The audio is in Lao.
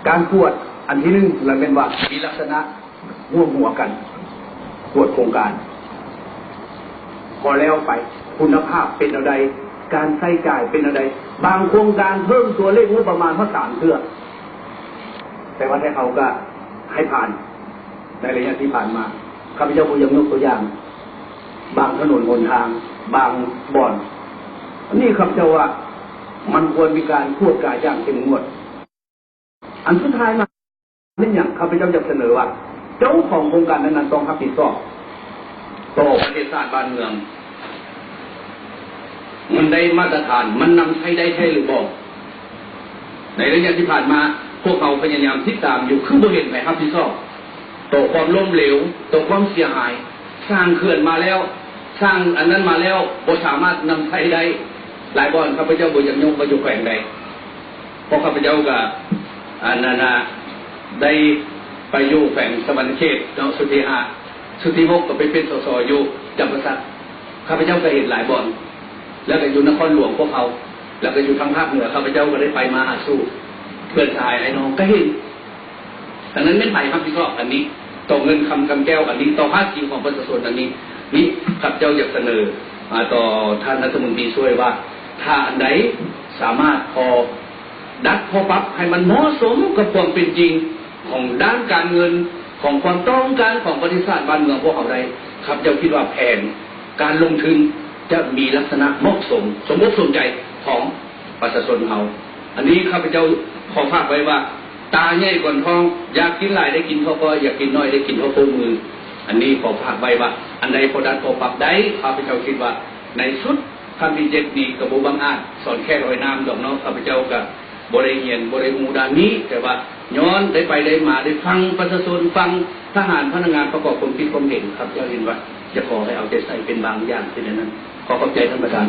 ການກວດອັນທີໜຶ່ງລະແມ່ນວ່າມີລັກສະນະຮ່ວມຫົວກັນ ກວດໂຄງການ ພໍແລ້ວໄປ ຄຸນນະພາບເປັນແນວໃດ ການໃຊ້ຈ່າຍເປັນແນວໃດ ບາງໂຄງການເພີ່ມຕົວເລກງົບປະມານຮອດສາມເທື່ອ ແຕ່ວ່າແທ້ເຂົາກໍໃຫ້ຜ່ານ ໃນໄລຍະທີ່ຜ່ານມາ ຂ້າພະເຈົ້າກໍຍັງຍົກຕົວຢ່າງ ບາງຖະໜົນຫົນທາງ ບາງບ່ອນ ອັນນີ້ຂ້າພະເຈົ້າວ່າມັນຄວນມີການກວດກາຢ່າງເຂັ້ມງວດ. ອັນສຸດທ້າຍມາແມ່ນຫຍັງ? ຂ້າພະເຈົ້າຢາກສະເໜີວ່າ ເຈົ້າຂອງໂຄງການນັ້ນໆຕ້ອງຮັບຜິດຊອບຕໍ່ປະເທດຊາດບ້ານເມືອງ ມັນໄດ້ມາດຕະຖານ ມັນນຳໃຊ້ໄດ້ແທ້ຫຼືບໍ່? ໃນໄລຍະທີ່ຜ່ານມາ ພວກເຮົາພະຍາຍາມຕິດຕາມຢູ່ ຄືບໍ່ເຫັນໃຜຮັບຜິດຊອບຕໍ່ຄວາມລົ້ມເຫຼວ ຕໍ່ຄວາມເສຍຫາຍ. ສ້າງເຂື່ອນມາແລ້ວ ສ້າງອັນນັ້ນມາແລ້ວ ບໍ່ສາມາດນຳໃຊ້ໄດ້. ຫຼາຍບ່ອນ ຂ້າພະເຈົ້າບໍ່ຢາກຍົກວ່າຢູ່ແຂວງໃດ ເພາະຂ້າພະເຈົ້າກໍ ອັນນັ້ນນະ ໄດ້ໄປຢູ່ແຂວງສະຫວັນນະເຂດເນາະ ຊຸດທີຫ້າ ຊຸດທີຫົກ ກໍໄປເປັນ ສສ ຢູ່ຈຳປາສັກ. ຂ້າພະເຈົ້າກໍເຫັນຫຼາຍບ່ອນ ແລ້ວກໍຢູ່ນະຄອນຫຼວງພວກເຮົາ ແລ້ວກໍຢູ່ທາງພາກເໜືອ ຂ້າພະເຈົ້າກໍໄດ້ໄປມາຫາສູ່ເພື່ອນຊາຍອ້າຍນ້ອງ ກໍເຫັນ. ດັ່ງນັ້ນແມ່ນໃຜຮັບຜິດຊອບອັນນີ້ ຕໍ່ເງິນຄຳກຳແກ້ວອັນນີ້ ຕໍ່ພາສີຂອງປະຊາຊົນອັນນີ້? ນີ້ຂ້າພະເຈົ້າຢາກສະເໜີ ອາ ຕໍ່ທ່ານລັດຖະມົນຕີຊ່ວຍວ່າ ຖ້າອັນໃດສາມາດພໍດັດພໍປັບໃຫ້ມັນເໝາະສົມກັບຄວາມເປັນຈິງຂອງດ້ານການເງິນ ຂອງຄວາມຕ້ອງການຂອງປະເທດຊາດບ້ານເມືອງພວກເຮົາໄດ້ ຂ້າພະເຈົ້າຄິດວ່າແຜນການລົງທຶນຈະມີລັກສະນະເໝາະສົມ ສົມອົກສົມໃຈຂອງ ປະຊາຊົນເຮົາ. ອັນນີ້ຂ້າພະເຈົ້າຂໍຝາກໄວ້ວ່າ ຕາໃຫຍ່ກ່ອນທ້ອງ ຢາກກິນຫຼາຍໄດ້ກິນເທົ່າກ້ອຍ ຢາກກິນໜ້ອຍໄດ້ກິນເທົ່າໂປ້ມື. ອັນນີ້ຂໍຝາກໄວ້ວ່າ ອັນໃດພໍດັດພໍປັບໄດ້ ຂ້າພະເຈົ້າຄິດວ່າໃນຊຸດຄັ້ງທີເຈັດນີ້ກໍບໍ່ບັງອາດສອນແຄ່ລອຍນ້ຳດອກເນາະ. ຂ້າພະເຈົ້າກໍບໍ່ໄດ້ຮຽນ ບໍ່ໄດ້ຮູ້ດ້ານນີ້ ແຕ່ວ່າຍ້ອນໄດ້ໄປໄດ້ມາ ໄດ້ຟັງປະຊາຊົນ ຟັງທະຫານ ພະນັກງານປະກອບຄວາມຄິດຄວາມເຫັນ ຂ້າພະເຈົ້າເຫັນວ່າຈະຂໍໃຫ້ເອົາໃຈໃສ່ເປັນບາງຢ່າງເປັນແນວນັ້ນ. ຂໍຂອບໃຈທ່ານປະທານ.